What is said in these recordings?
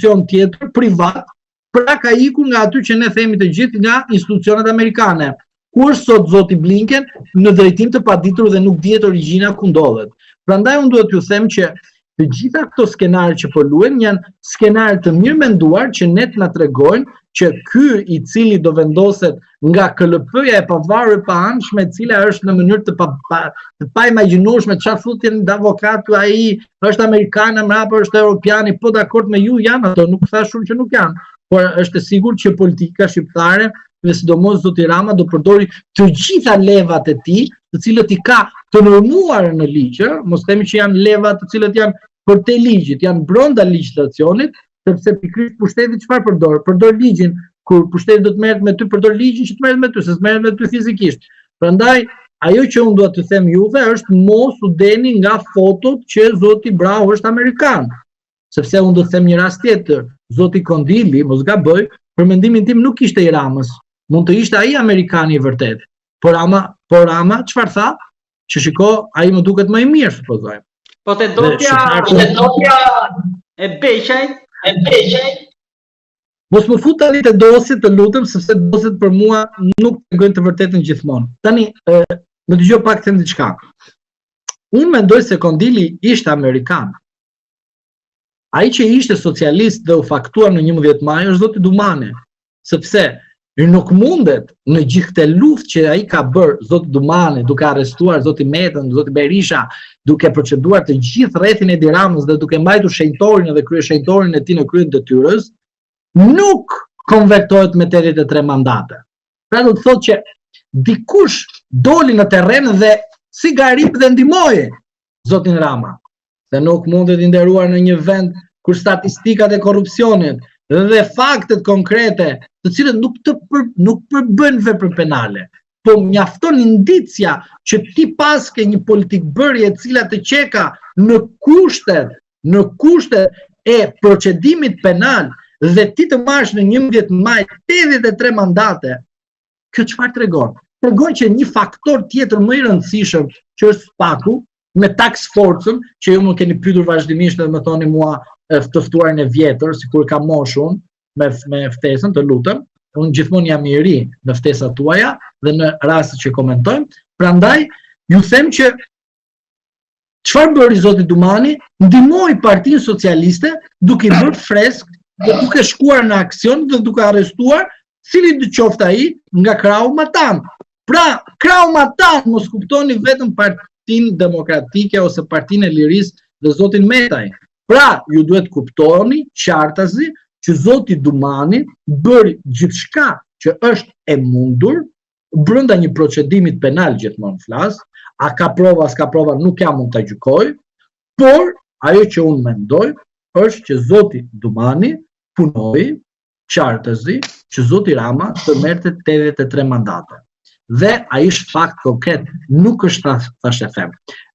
institucion tjetër privat, pra ka ikur nga aty që ne themi të gjithë nga institucionet amerikane. Ku është sot zoti Blinken në drejtim të paditur dhe nuk dihet origjina ku ndodhet. Prandaj unë duhet t'ju them që të gjitha këto skenare që po luhen janë skenare të mirë menduar që ne të na tregojnë që ky i cili do vendoset nga KLP-ja e pavarur e paanshme, e cila është në mënyrë të pa, pa të paimagjinueshme çfarë thotë avokat ai është amerikan apo është europiani, po dakord me ju janë ato, nuk thashë unë që nuk janë, por është e sigurt që politika shqiptare dhe sidomos zoti Rama do përdori të gjitha levat e tij, të cilët i ka të normuar në ligj, mos themi që janë leva të cilët janë përtej ligjit, janë brenda legjislacionit, sepse pikërisht pushteti çfarë përdor? Përdor ligjin, kur pushteti do të merret me ty, përdor ligjin që të merret me ty, se s'merret me ty fizikisht. Prandaj ajo që unë dua të them juve është mos u deni nga fotot që zoti Braho është amerikan. Sepse unë do të them një rast tjetër, zoti Kondili, mos gaboj, për mendimin tim nuk ishte i Ramës. Mund të ishte ai amerikani i vërtetë. Por Rama, por Rama çfarë tha? Që shiko, ai më duket më i mirë, supozojmë. Po te dosja, te dosja e Beqaj, e Beqaj. Mos më fut tani te dosjet, të lutem, sepse dosjet për mua nuk tregojnë të vërtetën gjithmonë. Tani, e, më dëgjo pak të them diçka. Unë mendoj se Kondili ishte amerikan. Ai që ishte socialist dhe u faktua në 11 maj është zoti Dumani, sepse nuk mundet në gjithë këtë luftë që ai ka bërë zoti Dumani, duke arrestuar zoti Metën, zoti Berisha, duke proceduar të gjithë rrethin e Edi Ramës dhe duke mbajtur shenjtorin dhe kryeshenjtorin e tij në krye të detyrës, nuk konvertohet me 83 mandate. Pra do të thotë që dikush doli në terren dhe si garip dhe ndihmoi zotin Rama. Se nuk mundet i nderuar në një vend kur statistikat e korrupsionit dhe faktet konkrete, të cilët nuk të për, nuk përbëjnë vepër penale, po mjafton indicia që ti paske një politikëbërje e cila të qeka në kushtet, në kushtet e procedimit penal dhe ti të marrësh në 11 maj 83 mandate, Kjo çfarë tregon? Tregon që një faktor tjetër më i rëndësishëm që është SPAK-u me task forcën që ju më keni pyetur vazhdimisht dhe më thoni mua të ftuarin e vjetër, sikur kam moshë unë me me ftesën, të lutem. Unë gjithmonë jam i ri në ftesat tuaja dhe në rastet që komentojmë. Prandaj ju them që Çfarë bëri zoti Dumani? Ndihmoi Partinë Socialiste duke i bërë fresk dhe duke shkuar në aksion dhe duke arrestuar cilindo qoftë ai nga krahu matanë. Pra, krahu matanë mos kuptoni vetëm Partinë Demokratike ose Partinë e Lirisë dhe zotin Metaj. Pra, ju duhet kuptoni qartazi që zoti Dumani bëri gjithçka që është e mundur brenda një procedimit penal gjithmonë flas, a ka prova, s'ka prova, nuk jam unë ta gjykoj, por ajo që unë mendoj është që zoti Dumani punoi qartazi që zoti Rama të merrte 83 mandate. Dhe ai është fakt konkret, nuk është thashethem.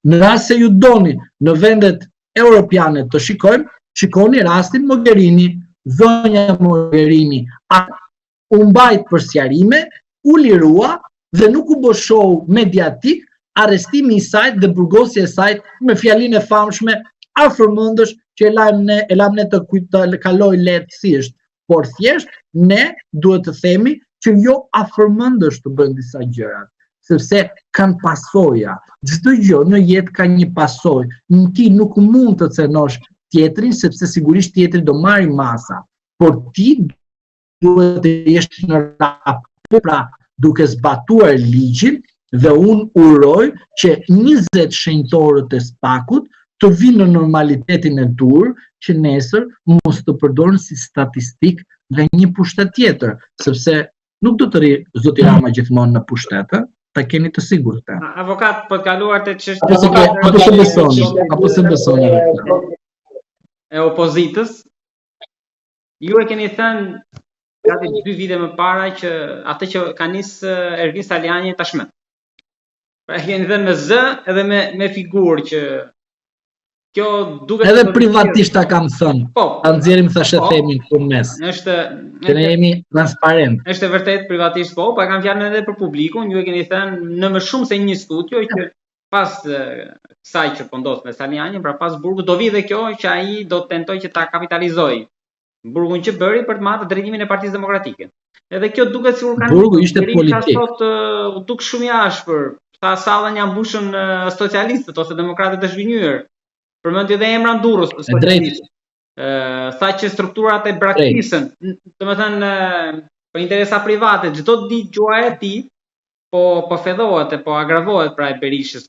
Në rast se ju doni në vendet europiane të shikojmë, shikoni rastin Mogherini, zonja Mogherini, a u mbajt për sqarime, u lirua dhe nuk u bë show mediatik arrestimi i saj dhe burgosja e saj me fjalinë e famshme afërmendësh që e lamë ne, e lamë ne të kujt të kalojë lehtësisht, por thjesht ne duhet të themi që jo afërmendësh të bëjnë disa gjëra, sepse kanë pasoja. Çdo gjë në jetë ka një pasojë. Ti nuk mund të cenosh tjetrin sepse sigurisht tjetri do marrë masa, por ti duhet të jesh në raport, pra duke zbatuar ligjin dhe unë uroj që 20 shenjtorët e SPAK-ut të vinë në normalitetin e duhur që nesër mos të përdoren si statistikë nga një pushtet tjetër, sepse nuk do të rri zoti Rama gjithmonë në pushtet, ë? Ta keni të sigurt këtë. Avokat, për të kaluar te çështja apo se apo se besoni, apo se besoni e opozitës, Ju e keni thënë gati dy vite më para që atë që ka nis Ervin Salianji tashmë. Pra e keni thënë me zë edhe me me figurë që kjo duket Edhe privatisht ta kam thënë. Po. Ta nxjerrim thashethemin po, këtu mes. Është ne jemi transparent. Është e vërtetë privatisht po, po e kam fjalën edhe për publikun, ju e keni thënë në më shumë se një studio që pas kësaj që po ndodh me Salianjin, pra pas burgut do vijë dhe kjo që ai do të tentojë që ta kapitalizojë. Burgun që bëri për të marrë drejtimin e Partisë Demokratike. Edhe kjo duket sikur kanë Burgu ishte politik. Sot u duk shumë i ashpër. Tha sallën ia mbushën socialistët ose demokratët e zhgënjyer. Përmendi edhe emra në Durrës të socialistët. Tha që strukturat e braktisën, domethënë për interesa private, çdo ditë gjuha e tij po po thellohet e po agravohet pra e Berishës.